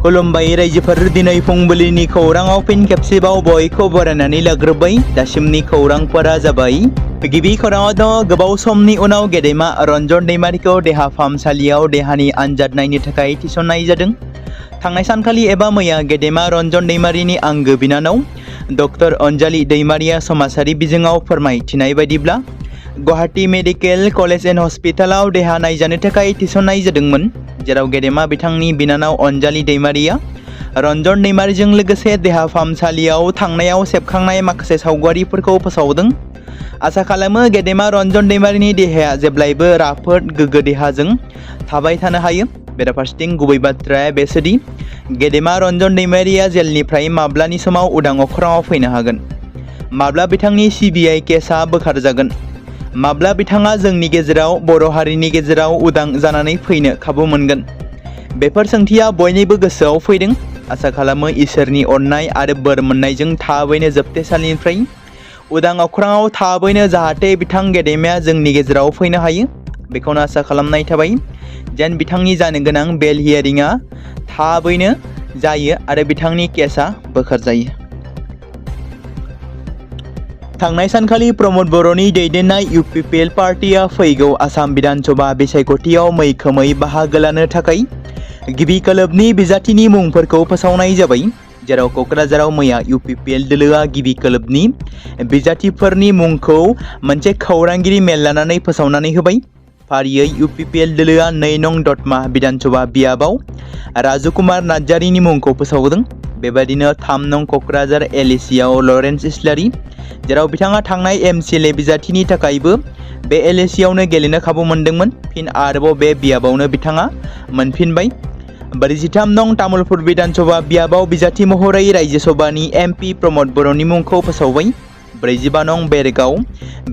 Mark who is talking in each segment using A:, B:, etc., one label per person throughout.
A: खुलुमबाय रायजोफोर दिनै फुंबिलिनि खौराङाव फिन खेबसेबाव बयखौ बरायनानै लाग्रोबाय। दासिमनि खौरांफोरा जाबाय। गिबि खौराङाव दङ गोबाव समनि उनाव गेदेमा रन्जन दैमारिखौ देहा फाहामसालियाव देहानि आनजाद नायनो थाखाय थिसननाय जादों। थांनाय सानखालि एबा मैया गेदेमा रन्जन दैमारिनि आंगो बिनानाव डक्टर अनजालि दैमारिया समाजारि बिजोङाव फोरमायथिनाय बायदिब्ला गुवाहाटी मेडिकेल कलेज एन्ड हस्पिटालाव देहा नायजानो थाखाय थिसननाय जादोंमोन, जेराव गेदेमा बिथांनि बिनानाव अनजालि दैमारिया रन्जन दैमारिजों लोगोसे देहा फाहामसालियाव थांनायाव सेबखांनाय माखासे सावगारिफोरखौ फोसावदों। आसा खालामो गेदेमा रन्जन दैमारिनि देहाया जेब्लायबो राफोद गोग्गो देहाजों थाबाय थानो हायो। बेराफारसेथिं गुबै बाथ्राया बेसोदि गेदेमा रन्जन दैमारिया जेलनिफ्राय माब्लानि समाव उदां अख्राङाव फैनो हागोन, माब्ला बिथांनि सिबिआइ केसआ बोखारजागोन, माब्ला बिथाङा जोंनि गेजेराव बर' हारिनि गेजेराव उदां जानानै फैनो खाबु मोनगोन। बेफोर सोंथिया बयनिबो गोसोआव फैदों। आसा खालामो इसोरनि अननाय आरो बोर मोननायजों थाबैनो जोबथेसालिनिफ्राय उदां अख्राङाव थाबैनो जाहाथे बिथां गेदेमाया जोंनि गेजेराव फैनो हायो। बेखौनो आसा खालामनाय थाबाय जेन बिथांनि जानो गोनां बेल हियारिंआ थाबैनो जायो आरो बिथांनि केसआ बोखारजायो। थांनाय सानखालि प्रमद बर'नि दैदेननाय इउपिपिएल पार्टिया फैगौ आसाम बिधानसभा बिसायख'थियाव मैखोमै बाहागो लानो थाखाय गिबि खोलोबनि बिजाथिनि मुंफोरखौ फोसावनाय जाबाय, जेराव क'क्राझाराव मैया इउपिपिएल दोलोआ गिबि खोलोबनि बिजाथिफोरनि मुंखौ मोनसे खौरांगिरि मेल लानानै फोसावनानै होबाय। फारियै इउपिपिएल दोलोआ 2 नं दतमा बिधानसभा बियाबाव राजु कुमार नार्जारिनि मुंखौ फोसावदों। बेबायदिनो 3 नं क'क्राझार एलएसिआव लरेन्स इस्लारि, जेराव बिथाङा थांनाय एमसिएलए बिजाथिनि थाखायबो बे एलएसिआवनो गेलेनो खाबु मोनदोंमोन। फिन आरोबाव बे बियाबावनो बिथाङा मोनफिनबाय। 43 नं तामुलपुर बिधानसभा बियाबाव बिजाथि महरै रायजो सभानि एमपि प्रमद बर'नि मुंखौ फोसावबाय। 45 नं बेरगाव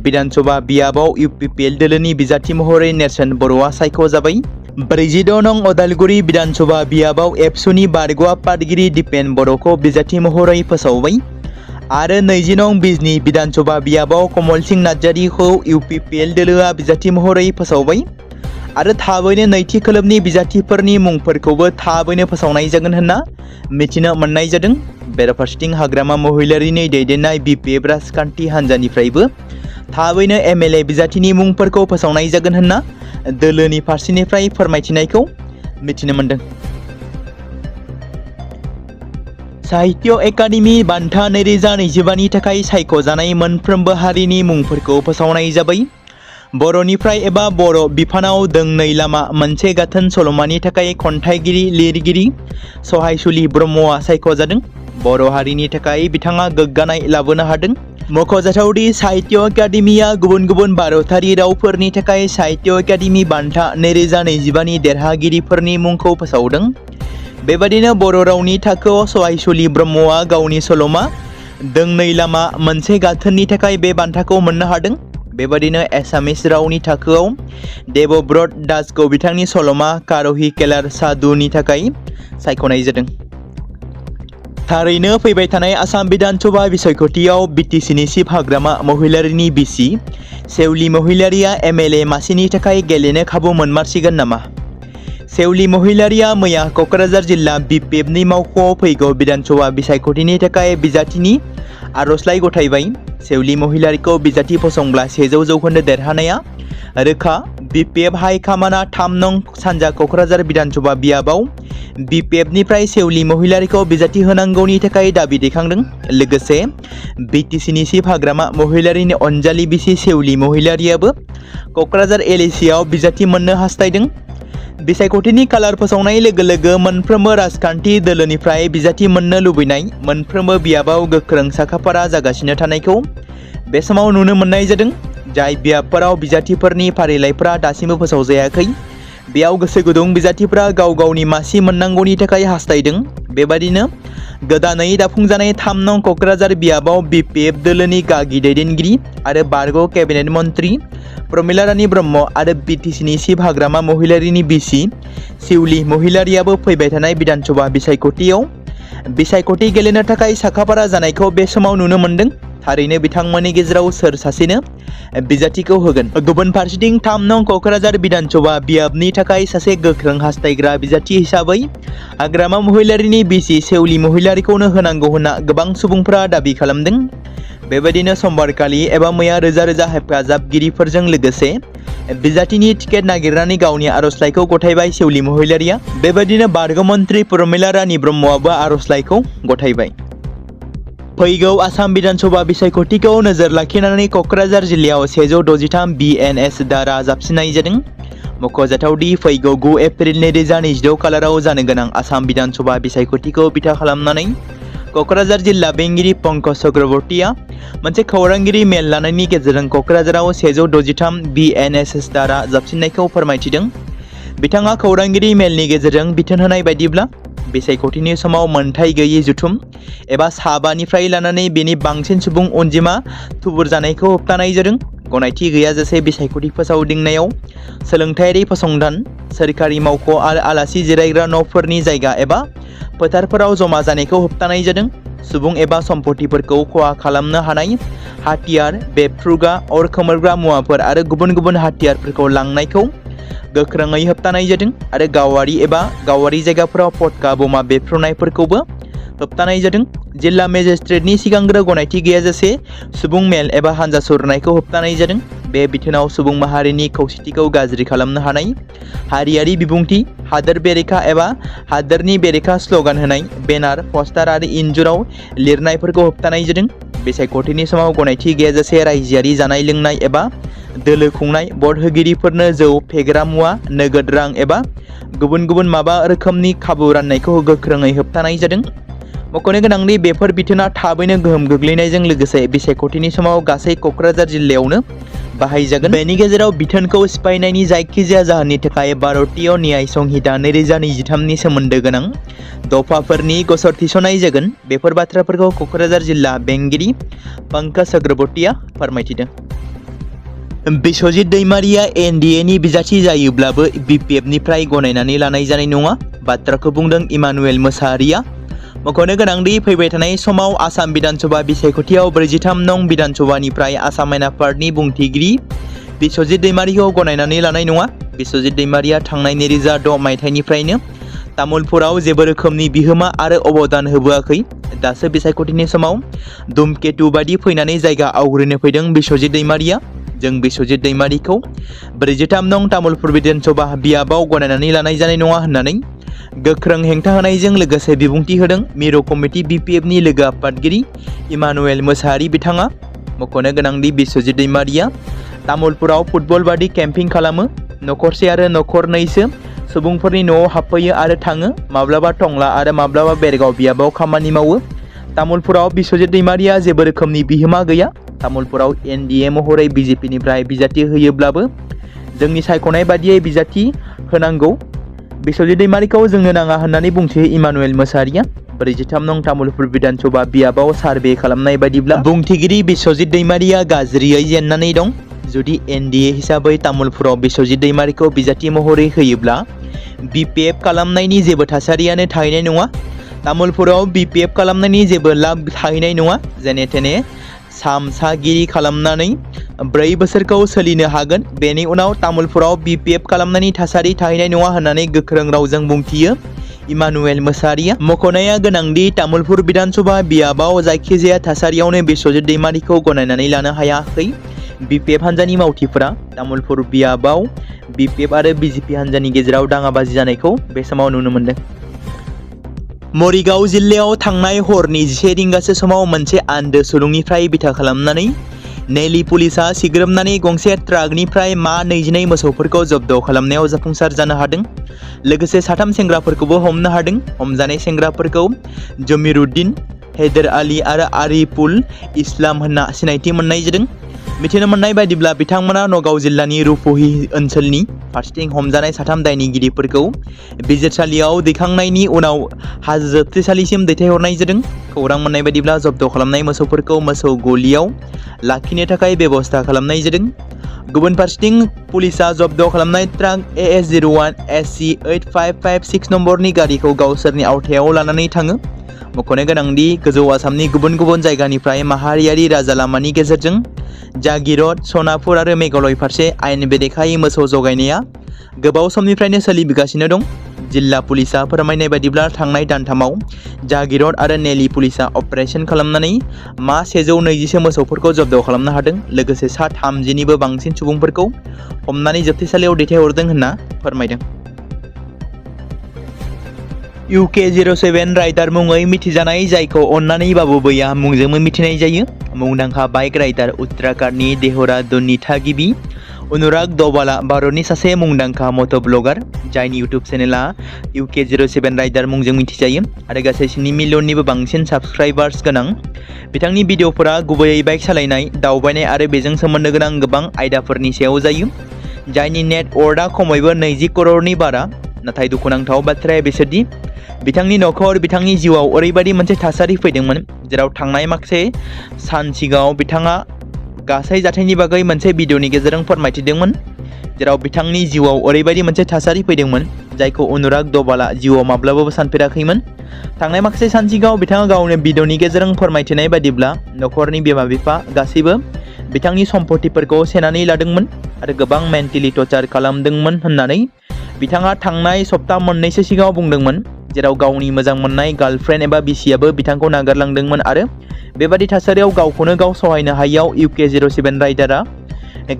A: बिधानसभा बियाबाव इउपिपिएल दोलोनि बिजाथि महरै नेरसोन बर'आ सायख'जाबाय। 46 नं अदालगुरि बिधानसभा बियाबाव एबसुनि बारग' आफादगिरि दिपेन बर'खौ बिजाथि महरै फोसावबाय। आरो 20 नं बिजनी बिधानसभा बियाबाव कमल सिंह नार्जारिखौ इउपिपिएल दोलोआ बिजाथि महरै फोसावबाय। आरो थाबैनो नैथि खोलोबनि बिजाथिफोरनि मुंफोरखौबो थाबैनो फोसावनाय जागोन होनना मिथिनो मोननाय जादों। बेराफारसेथिं हाग्रामा महिलारिनि दैदेननाय बिपिएफ राजखान्थि हान्जानिफ्रायबो थाबैनो एमएलए बिजाथिनि मुंफोरखौ फोसावनाय जागोन होनना दोलोनि फारसेनिफ्राय फोरमायथिनायखौ मिथिनो मोनदों। साहित्य एकाडेमि बान्था 2025नि थाखाय सायख'जानाय मोनफ्रोमबो हारिनि मुंफोरखौ फोसावनाय जाबाय। बर'निफ्राय एबा बर' बिफानाव दोंनै लामा मोनसे गाथोन सल'मानि थाखाय खन्थाइगिरि लिरगिरि सहायसुलि ब्रह्मआ सायख'जादों। बर' हारिनि थाखाय बिथाङा गोग्गानाय लाबोनो हादों। मख'जाथावदि साहित्य एकाडेमिया गुबुन गुबुन भारतारि रावफोरनि थाखाय साहित्य एकाडेमि बान्था 2025नि देरहागिरिफोरनि मुंखौ फोसावदों। बेबादिनो बर' रावनि थाखोआव सहायसुलि ब्रह्मआ गावनि सल'मा दोंनै लामा मोनसे गाथोननि थाखाय बे बान्थाखौ मोननो हादों। बेबादिनो एसामिस रावनि थाखोआव देबब्रत दासखौ बिथांनि सल'मा कारही केलार साधुनि थाखाय सायख'नाय जादों। थारैनो फैबाय थानाय आसाम बिधानसभा बिसायख'थियाव बिटिसिनि चिफ हाग्रामा महिलारिनि बिसि सेउलि महिलारिया एमएलए मासिनि थाखाय गेलेनो खाबु मोनमारसिगोन नामा? सेउलि महिलारिया मैया क'क्राझार जिल्ला बिपिएफनि मावख'आव फैगौ बिधानसभा बिसायख'थिनि थाखाय बिजाथिनि आर'जलाइ गथायबाय। सेउलि महिलारिखौ बिजाथि फसंब्ला 100 जौखोन्दो देरहानाया रोखा। बिपिएफ हाइकमान्डआ 3 नं सानजा क'क्राझार बिधानसभा बियाबाव बिपिएफनिफ्राय सेउलि महिलारिखौ बिजाथि होनांगौनि थाखाय दाबि दैखांदों। लोगोसे बिटिसिनि चिफ हाग्रामा महिलारिनि अनजालि बिसि सेउलि महिलारियाबो क'क्राझार एलएसिआव बिजाथि मोननो हास्थायदों। बिसायख'थिनि कालार फोसावनाय लोगो लोगो मोनफ्रोमबो राजखान्थि दोलोनिफ्राय बिजाथि मोननो लुबैनाय मोनफ्रोमबो बियाबाव गोख्रों साखाफारा जागासिनो थानायखौ बे समाव नुनो मोननाय जादों। जाय बियाबफोराव बिजाथिफोरनि फारिलाइफोरा दासिमबो फोसावजायाखै, बेयाव गोसो गुदुं बिजाथिफोरा गाव गावनि मासि मोननांगौनि थाखाय हास्थायदों। बेबादिनो गोदानै दाफुंजानाय 3 नं क'क्राझार बियाबाव बिपिएफ दोलोनि गागि दैदेनगिरि आरो बारग' केबिनेट मन्त्रि प्रमिला रानी ब्रह्म आरो बिटिसिनि चिफ हाग्रामा महिलारिनि बिसि सेउलि महिलारियाबो फैबाय थानाय बिधानसभा बिसायख'थियाव बिसायख'थि गेलेनो थाखाय साखाफारा जानायखौ बे समाव नुनो मोन्दों। थारैनो बिथांमोननि गेजेराव सोर सासेनो बिजाथिखौ होगोन। गुबुन फारसेथिं 3 नं क'क्राझार बिधानसभा बियाबनि थाखाय सासे गोख्रों हास्थायग्रा बिजाथि हिसाबै हाग्रामा महिलारिनि बिसि सेवलि महिलारिखौनो होनांगौ होनना गोबां सुबुंफोरा दाबि खालामदों। बेबायदिनो समबारखालि एबा मैया रोजा रोजा हेफाजाबगिरिफोरजों लोगोसे बिजाथिनि टिकेट नागिरनानै गावनि आर'जलाइखौ गथायबाय सेवलि महिलारिया। बेबायदिनो बारग' मन्त्रि प्रमिला रानी ब्रह्मआबो आर'जलाइखौ गथायबाय। फैगौ आसाम बिधानसभा बिसायख'थिखौ नोजोर लाखिनानै क'क्राझार जिल्लायाव 163 BNS दारा जाबसिननाय जादों। मख'जाथावदि फैगौ 9 एप्रिल 2026 खालाराव जानो गोनां आसाम बिधानसभा बिसायख'थिखौ बिथा खालामनानै क'क्राझार जिल्ला बेंगिरि पंकज चक्रवर्तीया मोनसे खौरांगिरि मेल लानायनि गेजेरजों क'क्राझाराव 163 BNS दारा जाबसिननायखौ फोरमायथिदों। बिथाङा खौरांगिरि मेलनि गेजेरजों बिथोन होनाय बायदिब्ला बिसायख'थिनि समाव मोनथाय गैयै जुथुम एबा साबानिफ्राय लानानै बेनि बांसिन सुबुं अनजिमा थुबुर जानायखौ होबथानाय जादों। गनायथि गैयाजासे बिसायख'थि फोसावदिंनायाव सोलोंथायारि फसंथान, सोरखारि मावख' आरो आलासि जिरायग्रा न'फोरनि जायगा एबा फोथारफोराव जमा जानायखौ होबथानाय जादों। सुबुं एबा सम्पथिफोरखौ खहा खालामनो हानाय हाथियार, बेफ्रुग्रा, अर खोमोरग्रा मुवाफोर आरो गुबुन गुबुन हाथियारफोरखौ लांनायखौ गोख्रोङै होबथानाय जादों आरो गावारि एबा गावारि जायगाफोराव पटका बमा बेफ्रुनायफोरखौबो होबथानाय जादों। जिल्ला मेजिस्ट्रेटनि सिगांग्रो गनायथि गैयाजासे सुबुं मेल एबा हानजा सुरनायखौ होबथानाय जादों। बे बिथोनाव सुबुं माहारिनि खौसेथिखौ गाज्रि खालामनो हानाय हारियारि बिबुंथि, हादोर बेरेखा एबा हादोरनि बेरेखा स्ल'गान होनाय, बेनार, पस्टार आरो इन्जुराव लिरनायफोरखौ होबथानाय जादों। बिसायख'थिनि समाव गनायथि गैयाजासे रायजोआरि जानाय लोंनाय एबा दोलो खुंनाय, भट होगिरिफोरनो जौ, फेग्रा मुवा, नोगोद रां एबा गुबुन गुबुन माबा रोखोमनि खाबु राननायखौ गोख्रोङै होबथानाय जादों। मख'नो गोनांदि बेफोर बिथोना थाबैनो गोहोम गोग्लैनायजों लोगोसे बिसायख'थिनि समाव गासै क'क्राझार जिल्लायावनो बाहायजागोन। बेनि गेजेराव बिथोनखौ सिफायनायनि जायखिजाया जाहोननि थाखाय भारतीय न्याय संहिता 2023 नि सोमोन्दो गोनां दफाफोरनि गसर थिसननाय जागोन। बेफोर बाथ्राफोरखौ क'क्राझार जिल्ला बेंगिरि पंकज चक्रवर्तीया फोरमायथिदों। बिस्वजित दैमारिया NDA नि बिजाथि जायोब्लाबो BPF-निफ्राय गनायनानै लानाय जानाय नङा बाथ्राखौ बुंदों इमानुएल मोसाहारिया। मख'नो गोनांदि फैबाय थानाय समाव आसाम बिधानसभा बिसायख'थियाव 43 नं बिधानसभानिफ्राय आसाम आयेन आफादनि बुंथिगिरि बिस्वजित दैमारिखौ गनायनानै लानाय नङा। बिस्वजित दैमारिया थांनाय 2006 मायथाइनिफ्रायनो तामुलपुराव जेबो रोखोमनि बिहोमा आरो अबदान होबोआखै। दासो बिसायख'थिनि समाव धुमकेतु बादि फैनानै जायगा आवग्रिनो फैदों बिस्वजित दैमारिया। जों बिस्वजित दैमारिखौ 43 नं तामुलपुर बिधानसभा बियाबाव गनायनानै लानाय जानाय नङा होननानै गोख्रों हेंथा होनायजों लोगोसे बिबुंथि होदों मिरु कमिटि BPF-नि लोगो आफादगिरि इमानुएल मोसाहारि बिथाङा। मख'नो गोनांदि बिस्वजित दैमारिया तामुलपुराव फुटबल बादि केम्पिं खालामो। नखरसे आरो नखरनैसो सुबुंफोरनि न'आव हाबफैयो आरो थाङो। माब्लाबा टंला आरो माब्लाबा बेरगाव बियाबाव खामानि मावो। तामुलपुराव बिस्वजित दैमारिया जेबो रोखोमनि बिहोमा गैया। तामुलपुराव NDA महरै BJP-निफ्राय बिजाथि होयोब्लाबो जोंनि सायख'नाय बादियै बिजाथि होनांगौ। बिस्वजित दैमारिखौ जोंनो नाङा होननानै बुंथियो इमानुएल मोसाहारिया। 43 नं तामुलपुर बिधानसभा बियाबाव सार्भे खालामनाय बायदिब्ला बुंथिगिरि बिस्वजित दैमारिया गाज्रियै जेननानै दं। जुदि NDA हिसाबै तामुलपुराव बिस्वजित दैमारिखौ बिजाथि महरै होयोब्ला BPF खालामनायनि जेबो थासारियानो थाहैनाय नङा। तामुलपुराव BPF खालामनायनि जेबो लाब थाहैनाय नङा। जेने थेने सामसागिरि खालामनानै 4 बोसोरखौ सोलिनो हागोन। बेनि उनाव तामुलपुराव BPF खालामनायनि थासारि थाहैनाय नङा होननानै गोख्रों रावजों बुंथियो इमानुएल मोसाहारिया। मख'नाया गोनांदि तामुलपुर बिधानसभा बियाबाव जायखिजाया थासारियावनो बिस्वजित दैमारिखौ गनायनानै लानो हायाखै BPF हान्जानि मावथिफोरा। तामुलपुर बियाबाव BPF आरो BJP हान्जानि गेजेराव दाङाबाजि जानायखौ बे समाव नुनो मोन्दों। मरिगाव जिल्लायाव थांनाय हरनि 11 रिंगासो समाव मोनसे आन्दो सुलुंनिफ्राय बिथा खालामनानै नेलि पुलिसा सिग्रोमनानै गंसे ट्राकनिफ्राय मा 22 मोसौफोरखौ जब्द खालामनायाव जाफुंसार जानो हादों। लोगोसे 3 सेंग्राफोरखौबो हमनो हादों। हमजानाय सेंग्राफोरखौ जमीरुद्दीन, हैदर आली आरो आरिफुल इस्लाम होनना सिनायथि मोननाय जादों। मिथिनो मोननाय बायदिब्ला बिथांमोना नगाव जिल्लानि रुपहि ओनसोलनि। फारसेथिं हमजानाय 3 दायनिगिरिफोरखौ बिजिरसालियाव दैखांनायनि उनाव हाजो जोबथेसालिसिम दैथायहरनाय जादों। खौरां मोननाय बायदिब्ला जब्द खालामनाय मोसौफोरखौ मोसौ गलियाव लाखिनो थाखाय बेबस्था खालामनाय जादों। गुबुन फारसेथिं पुलिसा जब्द खालामनाय ट्राक AS01 SC 8556 नम्बरनि गारिखौ गावसोरनि आवथायाव लानानै थाङो। मख'नो गोनांदि गोजौ आसामनि गुबुन गुबुन जायगानिफ्राय माहारियारि राजा लामानि गेजेरजों जागिरद, सनापुर आरो मेघालय फारसे आयेन बेरेखायै मोसौ जगायनाया गोबाव समनिफ्रायनो सोलिबोगासिनो दं। जिल्ला पुलिसा फोरमायनाय बायदिब्ला थांनाय दानथामाव जागिरद आरो नेली पुलिसा अपारेशन खालामनानै 120सो मोसौफोरखौ जब्द खालामनो हादों। लोगोसे 30निबो बांसिन सुबुंफोरखौ हमनानै जोबथेसालियाव दैथायहरदों होनना फोरमायदों। UK07 राइडार मुङै मिथिजानाय, जायखौ अन्नानै बाबु बैया मुंजोंबो मिथिनाय जायो, मुंदांखा बाइक राइडार उत्तराखंडनि देहरादूननि थागिबि अनुराग दबाला भारतनि सासे मुंदांखा मट' ब्लगार, जायनि इउट्युब चेनेला UK07 राइडार मुंजों मिथिजायो आरो गासै 7 मिलियननिबो बांसिन साबस्क्राइबार्स गोनां। बिथांनि भिडिअफोरा गुबैयै बाइक सालायनाय, दावबायनाय आरो बेजों सोमोन्दो गोनां गोबां आयदाफोरनि सायाव जायो, जायनि नेट वर्थआ खमैबो 20 करोड़नि बारा। नाथाय दुखुनांथाव बाथ्राया बेसोदि बिथांनि नखर, बिथांनि जिउआव ओरैबायदि मोनसे थासारि फैदोंमोन जेराव थांनाय माखासे सान सिगाङाव बिथाङा गासै जाथायनि बागै मोनसे भिडिअनि गेजेरजों फोरमायथिदोंमोन, जेराव बिथांनि जिउआव ओरैबायदि मोनसे थासारि फैदोंमोन जायखौ अनुराग दबाला जिउआव माब्लाबाबो सानफेराखैमोन। थांनाय माखासे सान सिगाङाव बिथाङा गावनि भिडिअनि गेजेरजों फोरमायथिनाय बायदिब्ला नखरनि बिमा-बिफा गासैबो बिथांनि सम्पथिफोरखौ सेनानै लादोंमोन आरो गोबां मेन्टेलि टर्चार खालामदोंमोन होननानै बिथाङा थांनाय सप्ता मोननैसो सिगाङाव बुंदोंमोन, जेराव गावनि मोजां मोननाय गार्लफ्रेन्ड एबा बिसियाबो बिथांखौ नागारलांदोंमोन आरो बेबादि थासारियाव गावखौनो गाव सहायनो हायैयाव UK07 राइडारा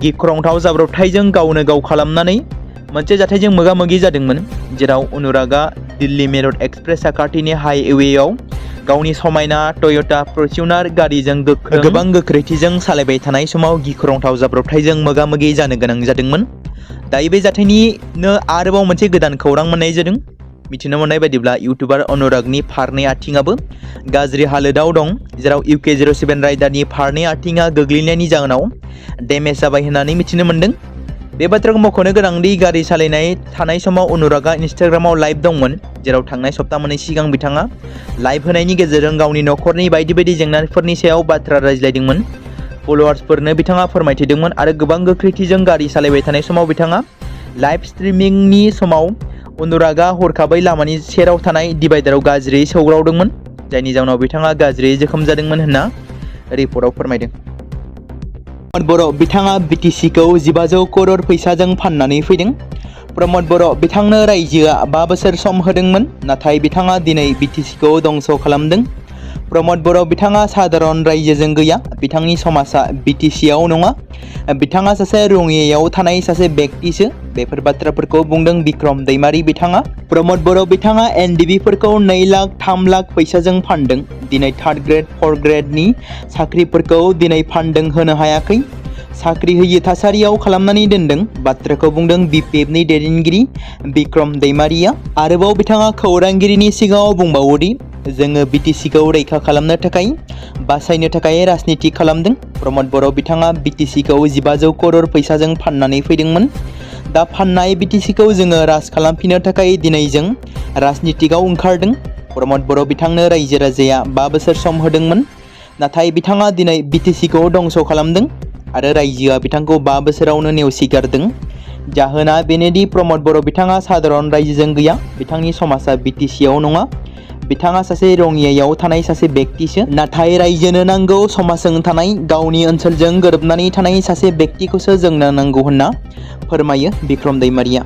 A: गिख्रंथाव जाब्रबथायजों गावनो गाव खालामनानै मोनसे जाथायजों मोगा-मोगि जादोंमोन, जेराव अनुरागआ दिल्ली मेरठ एक्सप्रेस साखाथिनि हाइवेआव गावनि समायना टयटा फर्च्यूनार गारिजों गोबां गोख्रैथिजों सालायबाय थानाय समाव गिख्रंथाव जाब्रबथायजों मोगा-मोगि जानो गोनां जादोंमोन। दायो बे जाथायनिनो आरोबाव मोनसे गोदान खौरां मोननाय जादों। मिथिनो मोननाय बायदिब्ला इउटिउबार अनुरागनि फारनै आथिङाबो गाज्रि हालोदाव दं, जेराव UK07 राइडारनि फारनै आथिङा गोग्लैनायनि जाहोनाव डेमेज जाबाय होननानै मिथिनो मोन्दों। बे बाथ्राखौ मख'नो गोनांदि गारि सालायनाय थानाय समाव अनुरागआ इन्स्टाग्रामाव लाइभ दंमोन, जेराव थांनाय सप्ता मोननै सिगां बिथाङा लाइभ होनायनि गेजेरजों गावनि नखरनि बायदि बायदि जेंनाफोरनि सायाव बाथ्रा रायज्लायदोंमोन। फलोवार्सफोरनो बिथाङा फोरमायथिदोंमोन आरो गोबां गोख्रैथिजों गारि सालायबाय थानाय समाव बिथाङा लाइभ स्ट्रिमिंनि समाव अनुरागआ हरखाबै लामानि सेराव थानाय डिभाइडाराव गाज्रियै सौग्रावदोंमोन, जायनि जाउनाव बिथाङा गाज्रियै जोखोम जादोंमोन होनना रिपर्टआव फोरमायदों। बर' बिथाङा BTCखौ 1500 करोड़ फैसाजों फाननानै फैदों। प्रमद बर' बिथांनो रायजोआ 5 बोसोर सम होदोंमोन, नाथाय बिथाङा दिनै BTCखौ दंस' खालामदों। प्रमद बर' बिथाङा साधारन रायजोजों गैया, बिथांनि समाजा BTCआव नङा, बिथाङा सासे रङियायाव थानाय सासे बेक्तिसो। बेफोर बाथ्राफोरखौ बुंदों बिक्रम दैमारी बिथाङा। प्रमद बर' बिथाङा NDB-फोरखौ 2 लाख 3 लाख फैसाजों फानदों। दिनै 3rd ग्रेड 4th ग्रेडनि साख्रिफोरखौ दिनै फानदों होनो हायाखै, साख्रि होयै थासारियाव खालामनानै दोनदों। बाथ्राखौ बुंदों BPFनि दैदेनगिरि बिक्रम दैमारीया। आरोबाव बिथाङा खौरांगिरिनि सिगाङाव बुंबावोदि जोङो BTCखौ रैखा खालामनो थाखाय बासायनो थाखाय राजनिति खालामदों। प्रमद बर' बिथाङा BTCखौ 1500 करोड़ फैसाजों फाननानै फैदोंमोन। दा फाननाय BTCखौ जोङो राज खालामफिननो थाखाय दिनै जों राजनितिकआव ओंखारदों। प्रमद बर' बिथांनो रायजो राजाया 5 बोसोर सम होदोंमोन, नाथाय बिथाङा दिनै BTCखौ दंस' खालामदों आरो रायजोआ बिथांखौ 5 बोसोरावनो नेवसिगारदों। जाहोना बेनोदि प्रमद बर' बिथाङा साधारन रायजोजों गैया, बिथांनि समाजा BTCआव नङा, बिथाङा सासे रङियायाव थानाय सासे बेक्तिसो। नाथाय रायजोनो नांगौ समाजजों थानाय, गावनि ओनसोलजों गोरोबनानै थानाय सासे बेक्तिखौसो जोंनो नांगौ होनना फोरमायो बिक्रम दैमारीया।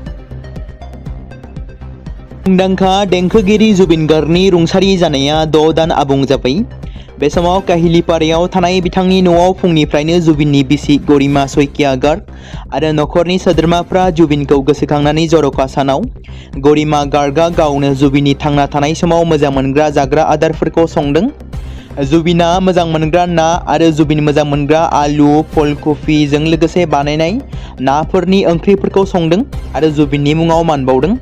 A: मुंदांखा देंखोगिरि जुबिन गार्गनि रुंसारि जानाया 6 दान आबुं जाबाय। बे समाव काहिलिपारायाव थानाय बिथांनि न'आव फुंनिफ्रायनो जुबिननि बिसि गरिमा सैकिया गार्ग आरो नखरनि सोद्रोमाफ्रा जुबिनखौ गोसोखांनानै जर'खा सानाव गरिमा गार्गआ गावनो जुबिननि थांना थानाय समाव मोजां मोनग्रा जाग्रा आदारफोरखौ संदों। जुबिना मोजां मोनग्रा ना आरो जुबिन मोजां मोनग्रा आलु, फुलकफिजों लोगोसे बानायनाय नाफोरनि ओंख्रिफोरखौ संदों आरो जुबिननि मुङाव मान बावदों।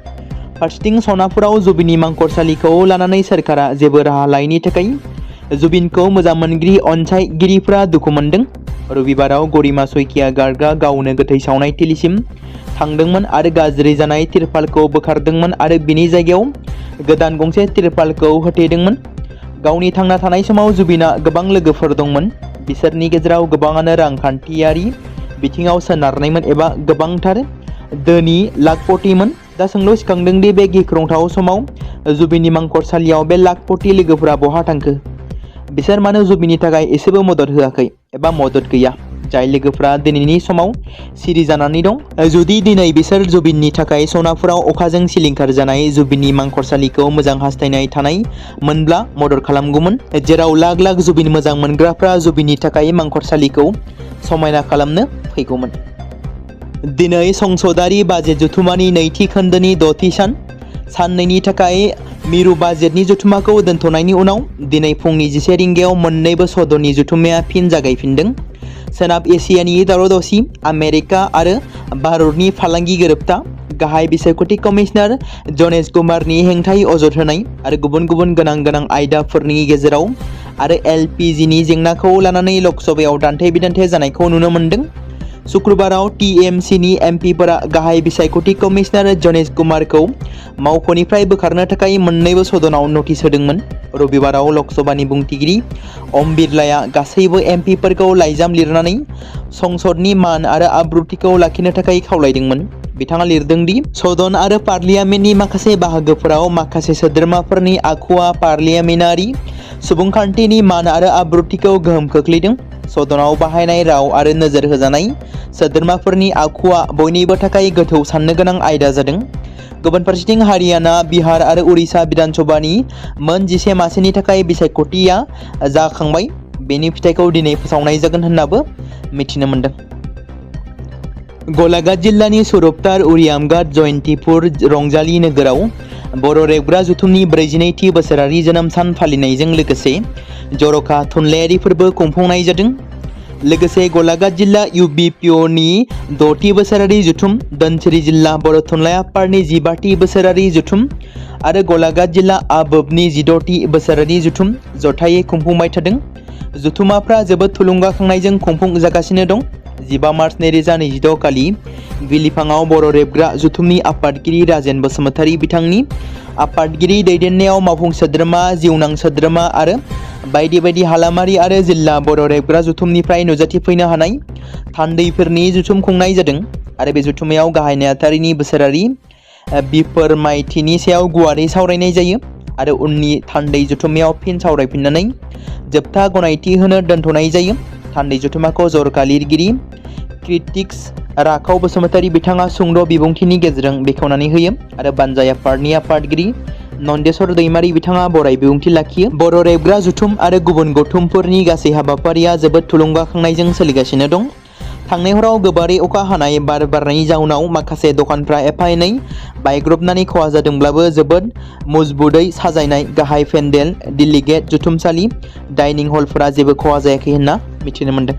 A: फारसेथिं सनापुराव जुबिननि मांखरसालिखौ लानानै सोरखारा जेबो राहा लायैनि थाखाय जुबिनखौ मोजां मोनगिरि अनसायगिरिफ्रा दुखु मोनदों। रबिबाराव गरिमा सैकिया गार्गआ गावनो गोथै सावनाय थिलिसिम थांदोंमोन आरो गाज्रि जानाय तिरपालखौ बोखारदोंमोन आरो बिनि जायगायाव गोदान गंसे तिरपालखौ होथेदोंमोन। गावनि थांना थानाय समाव जुबिना गोबां लोगोफोर दंमोन, बिसोरनि गेजेराव गोबाङानो रांखान्थियारि बिथिङाव सोनारनायमोन एबा गोबांथार धोनि लाखपतिमोन। दा सोंलु सिखांदों दि बे गिख्रंथाव समाव जुबिननि मांखरसालियाव बे लाखपति लोगोफोरा बहा थांखो? बिसोर मानो जुबिननि थाखाय एसेबो मदद होआखै एबा मदद गैया? जाय लोगोफोरा दिनैनि समाव सिरि जानानै दं। जुदि दिनै बिसोर जुबिननि थाखाय सनापुराव अखाजों सिलिंखार जानाय जुबिननि मांखरसालिखौ मोजां हास्थायनाय थानाय मोनब्ला मदद खालामगौमोन, जेराव लाख लाख जुबिन मोजां मोनग्राफ्रा जुबिननि थाखाय मांखरसालिखौ समायना खालामनो फैगौमोन। दिनै संसदारि बाजेट जथुमानि नैथि खोन्दोनि 6थि साननैनि थाखाय मिरु बाजेटनि जथुमाखौ दोनथ'नायनि उनाव दिनै फुंनि 11 रिंगायाव मोन्नैबो सदननि जथुमाया फिन जागायफिनदों। सोनाब एसियानि दावराव-दावसि, आमेरिका आरो भारतनि फालांगि गोरोबथा, गाहाय बिसायख'थि कमिशनार जनेश कुमारनि हेंथायै अजद होनाय आरो गुबुन गुबुन गोनां आयदाफोरनि गेजेराव आरो एलपिजिनि जेंनाखौ लानानै लकसभायाव दान्थे-बिदान्थे जानायखौ नुनो मोन्दों। शुक्रबाराव टीएमसीनि एमपिफोरा गाहाय बिसायख'थि कमिशनार जनेश कुमारखौ मावख'निफ्राय बोखारनो थाखाय मोन्नैबो सदनाव नटिस होदोंमोन। रबिबाराव लकसभानि बुंथिगिरि ओम बिरलाया गासैबो एमपिफोरखौ लाइजाम लिरनानै संसदनि मान आरो आब्रुथिखौ लाखिनो थाखाय खावलायदोंमोन। बिथाङा लिरदों दि सदन आरो पार्लियामेन्टनि माखासे बाहागोफोराव माखासे सोद्रोमाफोरनि आखुआ पार्लियामेन्टारि सुबुंखान्थिनि मान आरो आब्रुथिखौ गोहोम खोख्लैदों। सदनाव बाहायनाय राव आरो नोजोर होजानाय सोद्रोमाफोरनि आखुआ बयनिबो थाखाय गोथौ साननो गोनां आयदा जादों। गुबुन फारसेथिं हारियाना, बिहार आरो उड़िसा बिधानसभानि मोन 11 मासिनि थाखाय बिसायख'थिया जाखांबाय। बेनि फिथायखौ दिनै फोसावनाय जागोन होन्नाबो मिथिनो मोन्दों। गलाघाट जिल्लानि सुरपतार उरियामघाट जयन्तीपुर रंजाली नोगोराव बर' रेबग्रा जथुमनि 42थि बोसोरारि जोनोम सान फालिनायजों लोगोसे जर'खा थुनलाइयारि फोरबो खुंफुंनाय जादों। लोगोसे गलाघाट जिल्ला UBPOनि 6थि बोसोरारि जथुम, धनसिरि जिल्ला बर' थुनलाइ आफादनि 15थि बोसोरारि जथुम आरो गलाघाट जिल्ला आबोबनि 16थि बोसोरारि जथुम जथायै खुंफुंबाय थादों। जथुमाफ्रा जोबोद थुलुंगाखांनायजों खुंफुं जागासिनो दं। 15 मार्च 2026 खालि बिलिफाङाव बर' रेबग्रा जथुमनि आफादगिरि राजेन बसुमतारी बिथांनि आफादगिरि दैदेननायाव मावफुं सोद्रोमा, जिउनां सोद्रोमा आरो बायदि बायदि हालामारि आरो जिल्ला बर' रेबग्रा जथुमनिफ्राय नुजाथिफैनो हानाय थान्दैफोरनि जथुम खुंनाय जादों आरो बे जथुमायाव गाहाय नेहाथारिनि बोसोरारि बिफोरमायथिनि सायाव गुवारै सावरायनाय जायो आरो उननि थान्दै जथुमायाव फिन सावरायफिननानै जोबथा गनायथि होनो दोनथ'नाय जायो। थान्दै जथुमाखौ जर'खा लिरगिरि क्रिटिक्स राखाव बसुमतारी बिथाङा सुंद' बिबुंथिनि गेजेरजों बेखेवनानै होयो आरो बानजाय आफादनि आफादगिरि नन्देस्वर दैमारि बिथाङा बराय बिबुंथि लाखियो। बर' रेबग्रा जथुम आरो गुबुन गौथुमफोरनि गासै हाबाफारिया जोबोद थुलुंगाखांनायजों सोलिगासिनो दं। थांनाय हराव गोबारै अखा हानाय बार बारनायनि जाउनाव माखासे दखानफ्रा एफा एनै बायग्रबनानै खहा जादोंब्लाबो जोबोद मजबुतै साजायनाय गाहाय पेन्डेल, डेलिगेट जथुमसालि, डाइनिं हलफोरा जेबो खहा जायाखै होनना मिथिनो मोन्दों।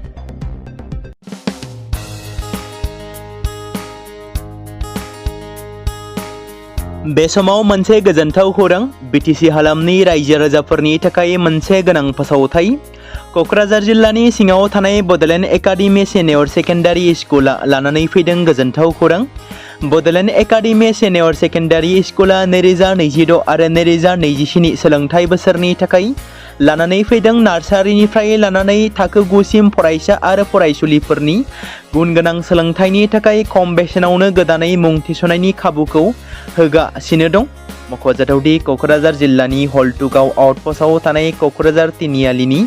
A: बे समाव मोनसे गोजोनथाव खौरां, BTC हालामनि रायजो राजाफोरनि थाखाय मोनसे गोनां फोसावथाय। क'क्राझार जिल्लानि सिङाव थानाय बड'लेण्ड एकाडेमि सिनियर सेकेन्डारि स्कुला लानानै फैदों गोजोनथाव खौरां। बड'लेण्ड एकाडेमि सिनियर सेकेन्डारि स्कुला 2026 आरो 2027 सोलोंथाइ बोसोरनि थाखाय लानानै फैदों नार्सारिनिफ्राय लानानै थाखो 9 सिम फरायसा आरो फरायसुलिफोरनि गुन गोनां सोलोंथाइनि थाखाय खम बेसेनावनो गोदानै मुं थिसननायनि खाबुखौ होगासिनो दं। मख'जाथावदि क'क्राझार जिल्लानि हल्टुगाव आउटपस्टआव थानाय क'क्राझार तिनिआलिनि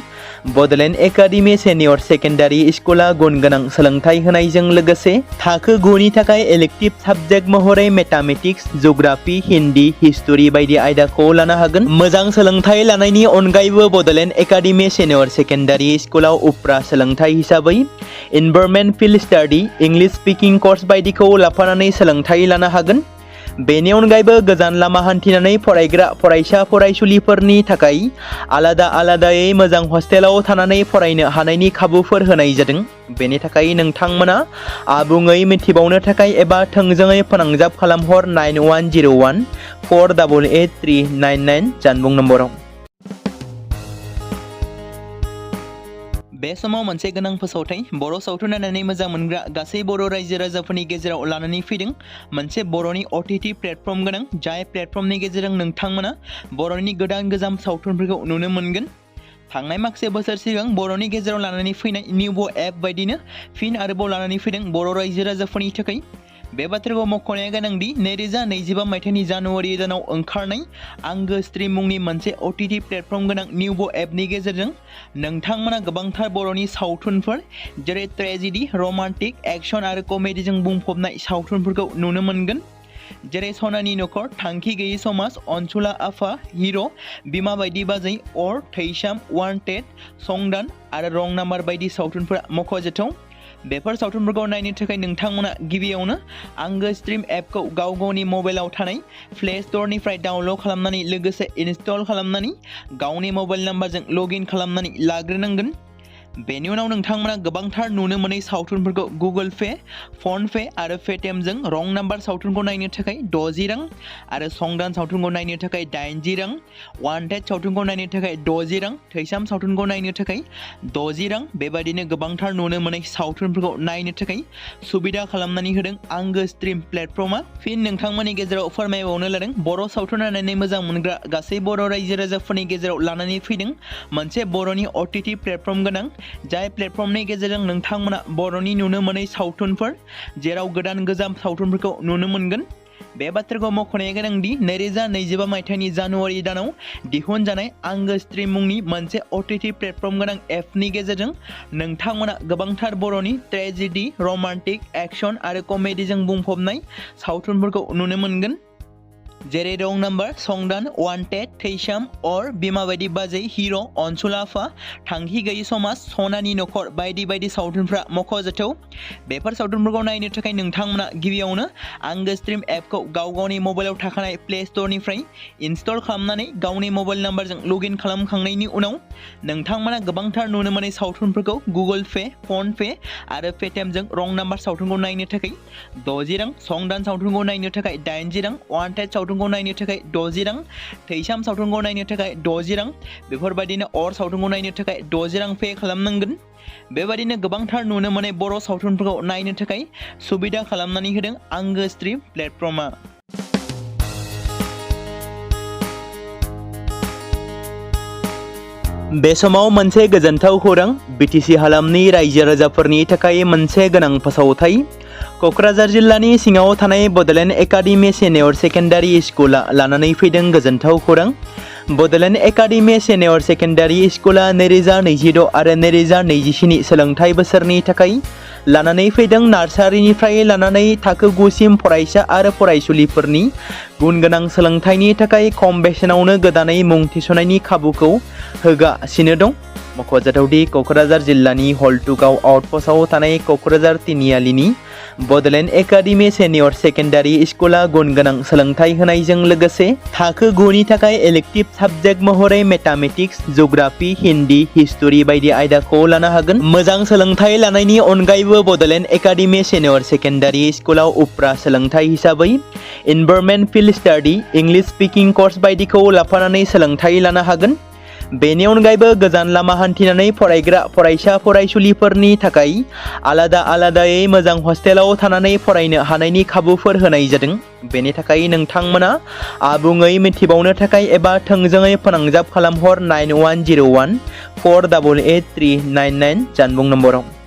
A: बड'लेण्ड एकाडेमि सिनियर सेकेन्डारि स्कुला गुन गोनां सोलोंथाइ होनायजों लोगोसे थाखो 9 नि थाखाय इलेक्टिभ साबजेक्ट महरै मेथामेटिक्स, जिअ'ग्राफि, हिन्दी, हिस्टरि बायदि आयदाखौ लानो हागोन। मोजां सोलोंथाइ लानायनि अनगायैबो बड'लेण्ड एकाडेमि सिनियर सेकेन्डारि स्कुलाव उफ्रा सोलोंथाइ हिसाबै environment field study, English speaking course बायदिखौ लाफानानै सोलोंथाइ लानो हागोन। बेनि अनगायैबो गोजान लामा हान्थिनानै फरायग्रा फरायसा फरायसुलिफोरनि थाखाय आलादा आलादायै मोजां हस्टेलाव थानानै फरायनो हानायनि खाबुफोर होनाय जादों। बेनि थाखाय नोंथांमोना आबुङै मिथिबावनो थाखाय एबा थोंजोङै फोनांजाब खालामहर 9101 488 399 जानबुं नम्बराव। बे समाव मोनसे गोनां फोसावथाय, बर' सावथुन नायनानै मोजां मोनग्रा गासै बर' रायजो राजाफोरनि गेजेराव लानानै फैदों मोनसे बर'नि OTT प्लेटफर्म गोनां, जाय प्लेटफर्मनि गेजेरजों नोंथांमोना बर'नि गोदान गोजाम सावथुनफोरखौ नुनो मोनगोन। थांनाय माखासे बोसोर सिगां बर'नि गेजेराव लानानै फैनाय निउबो एप बायदिनो फिन आरोबाव लानानै फैदों बर' रायजो राजाफोरनि थाखाय बे बाथ्राखौ मख'नाया गोनांदि 2025 मायथाइनि जानुवारि दानाव ओंखारनाय आंगो स्ट्रीम मुंनि मोनसे OTT प्लेटफर्म गोनां निउबो एपनि गेजेरजों नोंथांमोना गोबांथार बर'नि सावथुनफोर जेरै ट्रेजेडी, रमान्टिक, एक्शन आरो कमेडीजों बुंफबनाय सावथुनफोरखौ नुनो मोनगोन। जेरै सनानि नखर, थांखि गैयै समाज, अनसुला आफा, हिरो, बिमा बायदि बाजै, अर, थैसाम, वान्टेड, संदान आरो रं नाम्बार बायदि सावथुनफोरा मख'जाथाव। बेफोर सावथुनफोरखौ नायनो थाखाय नोंथांमोना गिबियावनो आंगो स्ट्रीम एपखौ गावनि मबाइलाव थानाय प्ले स्ट'रनिफ्राय डाउनल'ड खालामनानै लोगोसे इनस्टल खालामनानै गावनि मबाइल नाम्बारजों लगइन खालामनानै लाग्रोनांगोन। बेनि उनाव नोंथांमोना गोबांथार नुनो मोनै सावथुनफोरखौ गुगोल पे, फन पे आरो पेटिएमजों रं नाम्बार सावथुनखौ नायनो थाखाय 60 रां आरो संदान सावथुनखौ नायनो थाखाय 80 रां, वान्टेड सावथुनखौ नायनो थाखाय 60 रां, थैसाम सावथुनखौ नायनो थाखाय 60 रां बेबायदिनो गोबांथार नुनो मोनै सावथुनफोरखौ नायनो थाखाय सुबिदा खालामनानै होदों आंगो स्ट्रीम प्लेटफर्मा। फिन नोंथांमोननि गेजेराव फोरमायबावनो लादों बर' सावथुन नायनानै मोजां मोनग्रा गासै बर' रायजो राजाफोरनि गेजेराव लानानै फैदों मोनसे बर'नि OTT प्लेटफर्म गोनां जाय प्लेटफर्मनि गेजेरजों नोंथांमोना बर'नि नुनो मोनै सावथुनफोर जेराव गोदान गोजाम सावथुनफोरखौ नुनो मोनगोन। बे बाथ्राखौ मख'नाया गोनांदि 2025 मायथाइनि जानुवारि दानाव दिहुनजानाय आंगो स्ट्रीम मुंनि मोनसे OTT प्लेटफर्म गोनां एपनि गेजेरजों नोंथांमोना गोबांथार बर'नि ट्रेजेडी, रमान्टिक, एक्शन आरो कमेडीजों बुंफबनाय सावथुनफोरखौ नुनो मोनगोन। जेरै रं नाम्बार, संदान, वान्टेड, थैसाम, अर, बिमा बायदि बाजै, हिरो, अनसुला आफा, थांखि गैयै समाज, सनानि नखर बायदि बायदि सावथुनफ्रा मख'जाथाव। बेफोर सावथुनफोरखौ नायनो थाखाय नोंथांमोना गिबियावनो आंगो स्ट्रीम एपखौ गावनि मबाइलाव थाखानाय प्ले स्ट'रनिफ्राय इनस्टल खालामनानै गावनि मबाइल नाम्बारजों लगइन खालामखांनायनि उनाव नोंथांमोना गोबांथार नुनो मोनै सावथुनफोरखौ गुगोल पे, फन पे आरो पेटिएमजों रं नाम्बार सावथुनखौ नायनो थाखाय 60 रां, संदान सावथुनखौ नायनो थाखाय 80 रां, वान्टेड सावथुनखौ नायनो थाखाय 60 रां, थैसाम सावथुनखौ नायनो थाखाय 60 रां बेफोरबायदिनो अर सावथुनखौ नायनो थाखाय 60 रां पे खालामनांगोन। बेबायदिनो गोबांथार नुनो मोनै बर' सावथुनफोरखौ नायनो थाखाय सुबिदा खालामनानै होदों आंगो स्ट्रीम प्लेटफर्मा। बे समाव मोनसे गोजोनथाव खौरां BTC हालामनि रायजो राजाफोरनि थाखाय मोनसे गोनां फोसावथाय। क'क्राझार जिल्लानि सिङाव थानाय बड'लेण्ड एकाडेमि सिनियर सेकेन्डारि स्कुला लानानै फैदों गोजोनथाव खौरां। बड'लेण्ड एकाडेमि सिनियर सेकेन्डारि स्कुला 2026 आरो 2027 सोलोंथाइ बोसोरनि थाखाय लानानै फैदों नार्सारिनिफ्राय लानानै थाखो 9 सिम फरायसा आरो फरायसुलिफोरनि गुन गोनां सोलोंथाइनि थाखाय खम बेसेनावनो गोदानै मुं थिसननायनि खाबुखौ होगासिनो दं। मख'जाथावदि क'क्राझार जिल्लानि हल्टुगाव आउटपस्टआव थानाय क'क्राझार तिनिआलिनि बड'लेण्ड एकाडेमि सिनियर सेकेन्डारि स्कुला गुन गोनां सोलोंथाइ होनायजों लोगोसे थाखो 9 नि थाखाय इलेक्टिभ साबजेक्ट महरै मेथामेटिक्स, जिअ'ग्राफि, हिन्दी, हिस्टरि बायदि आयदाखौ लानो हागोन। मोजां सोलोंथाइ लानायनि अनगायैबो बड'लेण्ड एकाडेमि सिनियर सेकेन्डारि स्कुलाव उफ्रा सोलोंथाइ हिसाबै environment field study, English speaking course बायदिखौ लाफानानै सोलोंथाइ लानो हागोन। बेनि अनगायैबो गोजान लामा हान्थिनानै फरायग्रा फरायसा फरायसुलिफोरनि थाखाय आलादायै मोजां हस्टेलाव थानानै फरायनो हानायनि खाबुफोर होनाय जादों। बेनि थाखाय नोंथांमोना आबुङै मिथिबावनो थाखाय एबा थोंजोङै फोनांजाब खालामहर 9101 488 399 जानबुं नम्बराव।